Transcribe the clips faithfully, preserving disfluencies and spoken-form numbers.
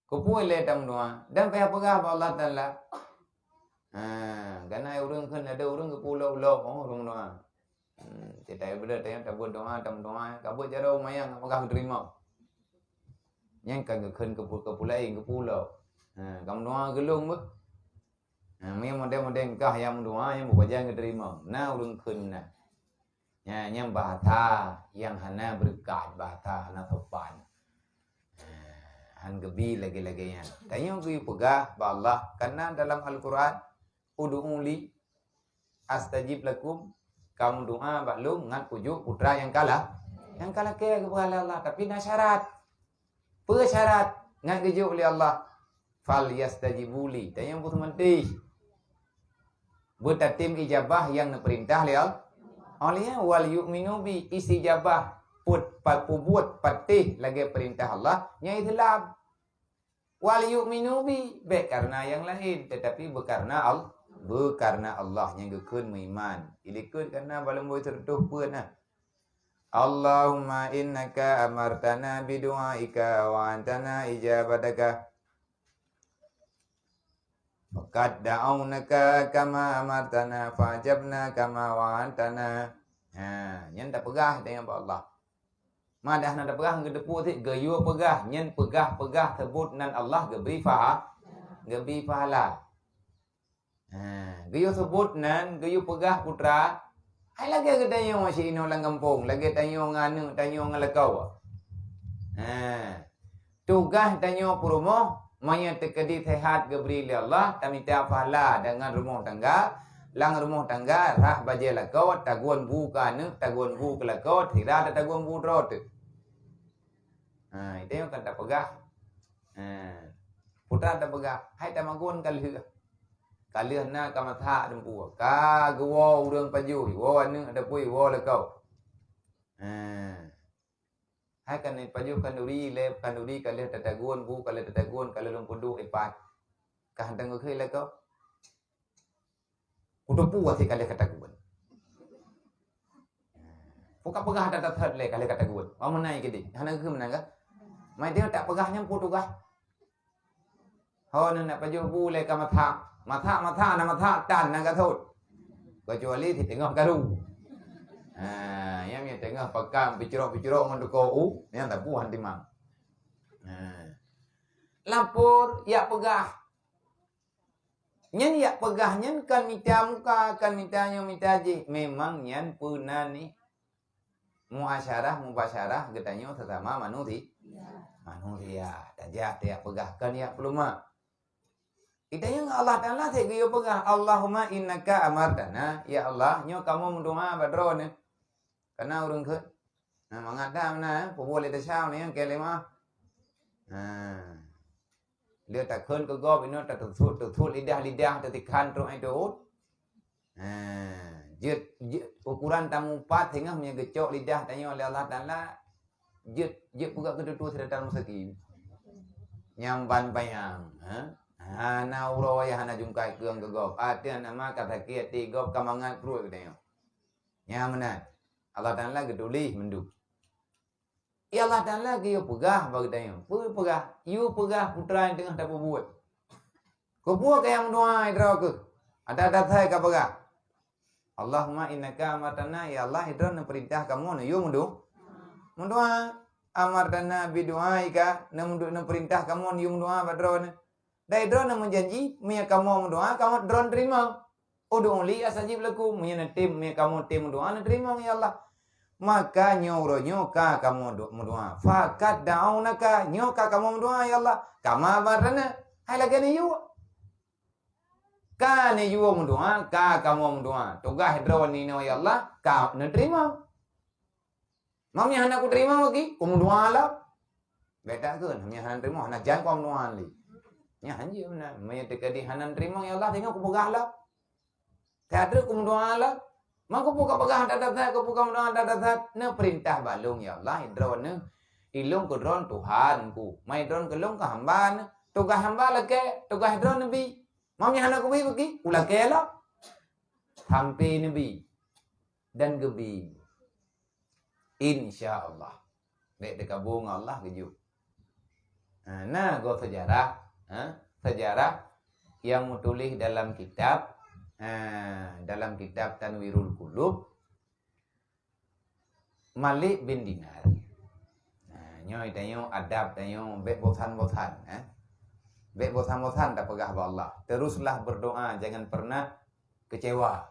Keupeue lé tameudoá dan payah peugah bak Allah Taala. Ha, kana ureuëng kheun ada ureuëng geupeu ulok-ulok, oh, ureuëng doá. Hmm, cetai beudeuh tanyong tabuet doá, tameudoá, ka buet jaroe manyang peugah geuteurimong. Nyang ka geukheun keupeue-keupeue laén geupeu ulok. Ha, tameudoá geulong beuh. Ha, meunyo model-model kah nyang meudoá nyang beupajan geuteurimong. Na ureuëng kheun na. Nyan, nyan bahasa nyang hana beureukat, bahasa hana sopan. Han geubi lagée-lagée nyan. Tanyoe geupeugah bak Allah, kana dalam Al-Quran, "Ud'uni astajib lakum," kamu doá bak lôn ngat kujok putra nyang kalah. Nyang kalah keu geupeugah lé Allah, tapi na syarat. Peue syarat ngat geujok lé Allah? "Falyastajibu li." Tanyoe beuseumanti. Beutatem ijabah nyang neupeurintah lé Allah. Oleh nyan, "Wal yu'minu bi," istijabah put, pa-, peubuet patéh lagée peurintah Allah, nyan Islam. "Wal yu'minu bi," bék karena nyang laén, tetapi beukarena Al-, beukarena Allah nyang geukheun meuiman. Ilikot karena balom boh seureutôh peuet na. "Allahumma innaka amartana bidu'aika wa antana ijabataka. Faqad da'aunaka kama amartana, fa'ajabna kama wa'adtana." Ha, nyan tapeugah teuh bak Allah. Madah na tapeugah geuteupeue sit, geuyue peugah, nyan peugah-peugah sebut nan Allah geubri paha-, geubri pahala. Ha, geuyue sebut nan, geuyue peugah putra, hai lagée geutanyoe si inoe lam gampông, lagée tanyoe ngon aneuëk, tanyoe ngon lakoe. Ha, tugaih tanyoe peurumoh, meunyoe teukeudi seuhat geubri lé Allah, tamita pahala deungon rumoh tangga, lam rumoh tangga rhah bajée lakoe, tagun bu keu aneuëk, tagun bu keu lakoe, sira tatagun bu droe teuh. Ha, itu nyang ka tapeugah. Ha. Putra tapeugah, hai tamagun ka lheueh. Ka lheueh na ka masak teumpu. Ka geuwoe ureuëng pajoh, woe aneuëk atapui, woe lakoe. Ha. Hai ka neupajoh khanduri, lé khanduri ka lheueh tatagun, bu ka lheueh tatagun, ka lheueh lôn peuduek ipat. Ka hana tanggoh keu lakoe. Kuteupeue até ka lheueh ka tagun. Peue ka peugah that-that lé ka lheueh ka tagun. Wah meunan keudeh. Hana geukheun meunan ka? Mai dia tak peugah nyang peue tugaih. Ho na nak pajoh bu lé ka masak. Masak, masak, na masak tan na gasot. Kecuali si teungoh karu. Ha, nyang, nyang teungoh pakam picrok-picrok ngon tuko u, nyang tapu han timang. Ha. Lapor, yak peugah. Nyan yak peugah nyan kan mita muka, kan mita nyoe mita jih. Memang nyan peuna nih muasyarah, mubasyarah geutanyoe sesama manusi-, manusia. Tajak tiyak peugah kan yak peuluma. Geutanyoe ngon Allah Taala sek geuyue peugah, "Allahumma innaka amartana." Ya Allah, nyoe kamoe meudoa bak droeneuh. Kana ureuëng kheun. Nah, mangat dah meunan, eh, peubuet lé desya meunan, nyang keu lima. Nah. Lé takheun keu gob inoe tatuthut-tuthut lidah-lidah teutikhan trok ai teuut. Nah, jeuet, jeuet ukuran tamupat singoh meunyoe geucok lidah tanyoe lé Allah Taala, jeuet, jeuet peugah keu tutoe siratal mustaqim. Nyang ban panyang, ha? Hana uroe hana jungkai keueng keu gob. Até nama ka sakét até gob ka mangat pruet geutanyoe. Nyang meunan, Allah Taala geutuléh mandum. Ya Allah Taala geuyue peugah bak geutanyoe. Peue peugah? Yue peugah putra nyang teungoh tapeubuet. Keupeue kayang meudoa droe keuh? Ada-ada sai ka peugah. Allahumma innaka amartana, ya Allah, droe neupeurintah kamoe neuyue meudo-, meudoa. Amartana bidu'aika, neupeurintah kamoe neuyue meudoa bak droeneuh. Dan droeneuh meujanji, meunyoe kamoe meudoa, kamoe droeneuh teurimong. Ud'uni astajib lakum, meunyoe neutem, meunyoe kamoe tem meudoa, neuteurimong, ya Allah. Maka nyoe uroe nyoe ka kamoe do-, meudoa. Faqad da'aunaka, nyoe ka kamoe meudoa, ya Allah. Kama amartana, hai lagée neuyue. Ka neuyue meudoa, ka kamoe meudoa. Tugaih droeneuh inoe, ya Allah, ka neuteurimong. Meunyoe hana kuteurimong lagi, kumeudoa lom. Bék takheun, meunyoe hana teurimong, hana jan kumeudoa lé. Nyan hanjeuet meunan. Meunyoe teukeudi hana teurimong, ya Allah, teungoh kupeugah lom. Ka trok kumeudoa lom. Maka peue ka peugah that-that, ka peue ka meudoa that-that. Neupeurintah bak lôn, ya Allah, droeneuh. Ilôn keu droeneuh Tuhanku. Mai droeneuh keu lôn keu hamba neuh. Tugaih hamba lakée, tugaih droeneuh neubi. Meunyoe hana kubi bagi, ulakée lom. Sampai neubi. Dan geubi. Insya Allah. Bék teukabô ngon Allah geujok. Ha, na go sejarah, ha, sejarah yang meutuléh dalam kitab, ha, dalam kitab Tanwirul Qulub, Malik bin Dinar. Ha, nyoe tanyoe adab tanyoe, bék bosan-bosan, eh. Bék bosan-bosan tapeugah bak Allah. Teruslah berdoa, jangan pernah kecewa.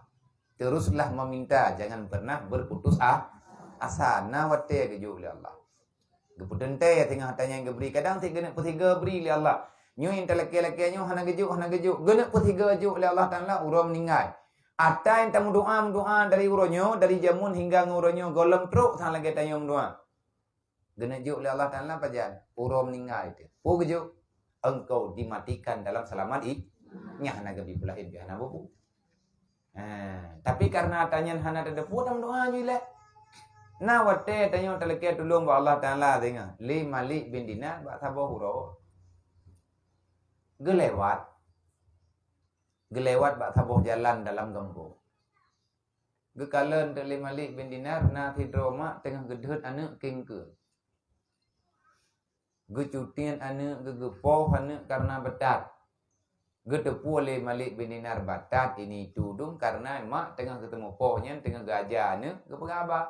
Teruslah meminta, jangan pernah berputus a-, asa. Na watée geujok lé Allah. Geupeuteuntée teungoh ata nyang geubri. Kadang sit geuneuk peusigoe bri lé Allah. Nyoe nyang talakée-lakée nyoe hana geujok, hana geujok. Geuneuk peusigoe jok lé Allah Taala uroe meuninggai. Ata nyang tameudoa, meudoa dari uroe nyoe, dari jameun hingga ngon uroe nyoe, gohlom trok sang lagée tanyoe meudoa. Geuneuk jok lé Allah Taala pajan? Uroe meuninggai teuh. Peue geujok? Engkau dimatikan dalam selamat i-, nyan hana geubi peulaén pih hana bubu. Ha, tapi karena ata nyan hana tateupeue, tameudoa ju ilée. Na watée tanyoe talakée tulông bak Allah Taala teungoh lé Malik bin Dinar bak saboh uroe. Geulewat. Geulewat bak saboh jalan dalam gampông. Geukalon teuk lé Malik bin Dinar na sidroe mak teungoh geudhôt aneuëk kengkeue. Geucutiet aneuëk, geugeupoh aneuëk karena batat. Geuteupeue lé Malik bin Dinar batat ini tudum karena mak teungoh geuteumeung poh nyan teungoh geuaja aneuëk geupeugah haba.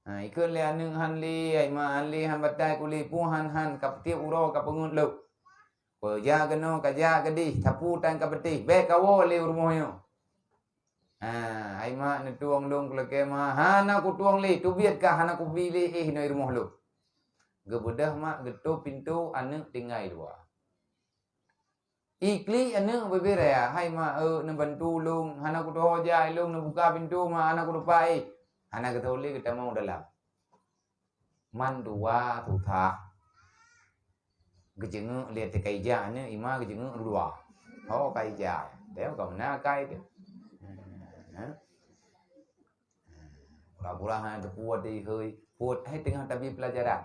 Ha, ikheun lé aneuëk, "Han lé, ai mak, han lé, han batai kulé, peue han, han, ka tiep uroe ka peungeut lôn. Peue jak keunoe, ka jak keudeh, sapeue tan ka peuteh, bék kawoe lé u rumoh nyoe." Ha, ai mak, neutueng lôn kulakée mak, hana kutueng lé, teubiet ka hana kubi lé éh nyoe i rumoh lôn. Geubeudôh mak geutôp pintoe, aneuëk tinggai luwa. Iklik aneuëk bubé raya, "Hai mak, eu, neubantu lôn, hana kutuho jak lôn, neubuka pintoe mak, hana kutupa éh." Hana geutôp lé geutamong u dalam. Mandua susah. Geujeungeuk lé teuka ija aneuëk, i ma geujeungeuk u luwa. Ho ka ija. Teuh ka meunan kai teuh. Pura-pura hana teupeue teuh, hei. Peuet, hai teungoh tabi peulajaran.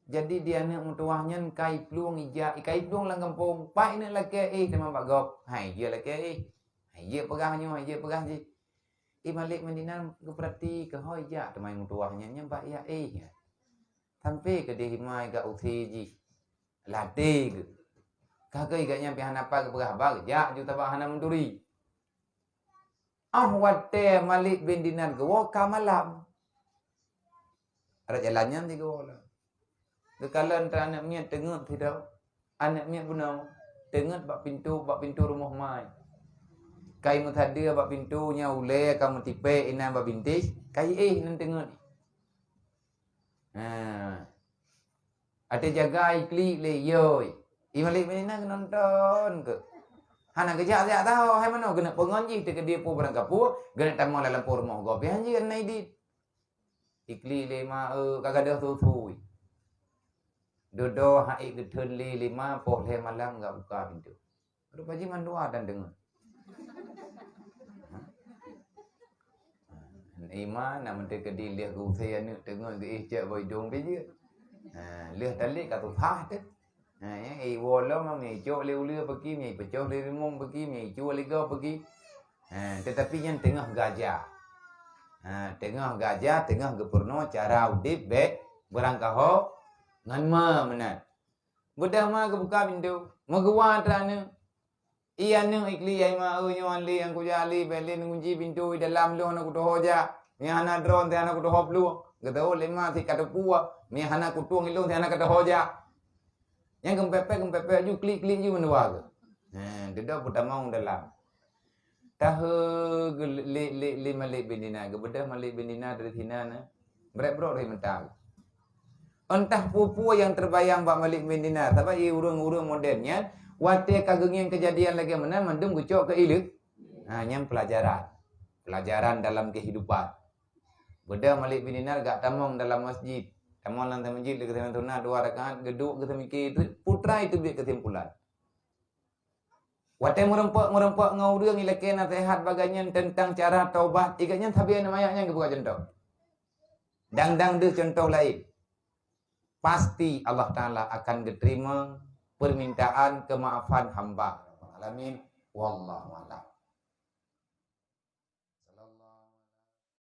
Jadi di aneuëk meutuwah nyan kai plueng ija, kai plueng lam gampông, pat ineuk lakée éh teuma bak gob. Hai jeuet lakée éh. Hai jeuet peugah nyoe, hai jeuet peugah jih. I Malik Madinah geupeurati keuhai jak teuma meutuwah nyan, nyan bak jak éh nyan. Sampai keudeh i ma gak use jih. Ladé geuh. Ka keu i gobnyan pih hana pat geupeugah haba, jak ju taba hana meuturi. Ah watée Malik bin Dinar geuwoe ka malam. Rot jalan nyan di geuwoe lom. Geukalon teuk aneuëk miet teungeut sidroe. Aneuëk miet bunoe teungeut bak pintoe, bak pintoe rumoh mai. Kai meusadeue bak pintoe nyan ulée ka meutipék inan bak bintéh, kai éh nan teungeut. Ha. Até jaga iklik lé yoi. I Malik Madinah geunonton keu. Hana geujak-jak taho hai manoe geuneuk peungon jih teukeudi peue barang kapeue, geuneuk tamong lam lampôh rumoh gob pih hanjeuet na idit. Iklik lé ma eu ka gadôh susui. Dudoe hai geutheun lé lima poh lhée malam gak buka pintoe. Rupa jih mandua dan deungon. Iman nak meuntri keudi lheueh geuusé aneuëk teungon geuéh cek bak idong pih jeuet. Ha, lheueh talek ka tuha teuh. Ha, ya, eh, iwoe lom mé icok lé uleue peuki, mé ipeucok lé rimong peuki, mé icok lé gob peuki. Ha, tetapi nyan teungoh geuaja. Ha, teungoh geuaja, teungoh geupeurunoe cara udeb bék beurangkaho ngon ma meunan. Beudôh ma geubuka pintoe, meugeuwa atra aneuëk. I aneuëk iklik ai ma eu nyoe ali nyang kuja ali bék lé neungunci pintoe i dalam lôn hana kutoho jak. Mé hana droe teuh hana kutoho plueng. Geuteuôt lé ma sit ka teupeue, mé hana kutueng ilôn sit hana kutoho jak. Nyang geumpepet-geumpepet ju klik-klik ju mandua geuh. Ha, dudoe peutamong dalam. Tahe geu-, lé, lé, lé Malik bin Dinar, geubeudôh Malik bin Dinar dari sinan, eh. Brek-brok dari mata. Entah peue-peue nyang teubayang bak Malik bin Dinar, sabab i ureuëng-ureuëng modern nyan, watée ka geungieng keujadian lagée meunan mandum geucok keu ilée. Ha, nyan peulajaran. Peulajaran dalam kehidupan. Beudôh Malik bin Dinar gak tamong dalam masjid. Tamong lam masjid lé geutanyoe sunat dua rakaat, geuduek geuteumike, putra itu buet kesimpulan. Watée meurumpok-meurumpok ngon ureuëng ilakée naseuhat bagai nyan teuntang cara taubat, i gobnyan sabe aneuëk manyak nyan geubuka cuntoh. Dang-dang deuh cuntoh laén. Pasti Allah Taala akan geuteurimong peumintaan keumaafan hamba. Alamin. Wallahu a'lam.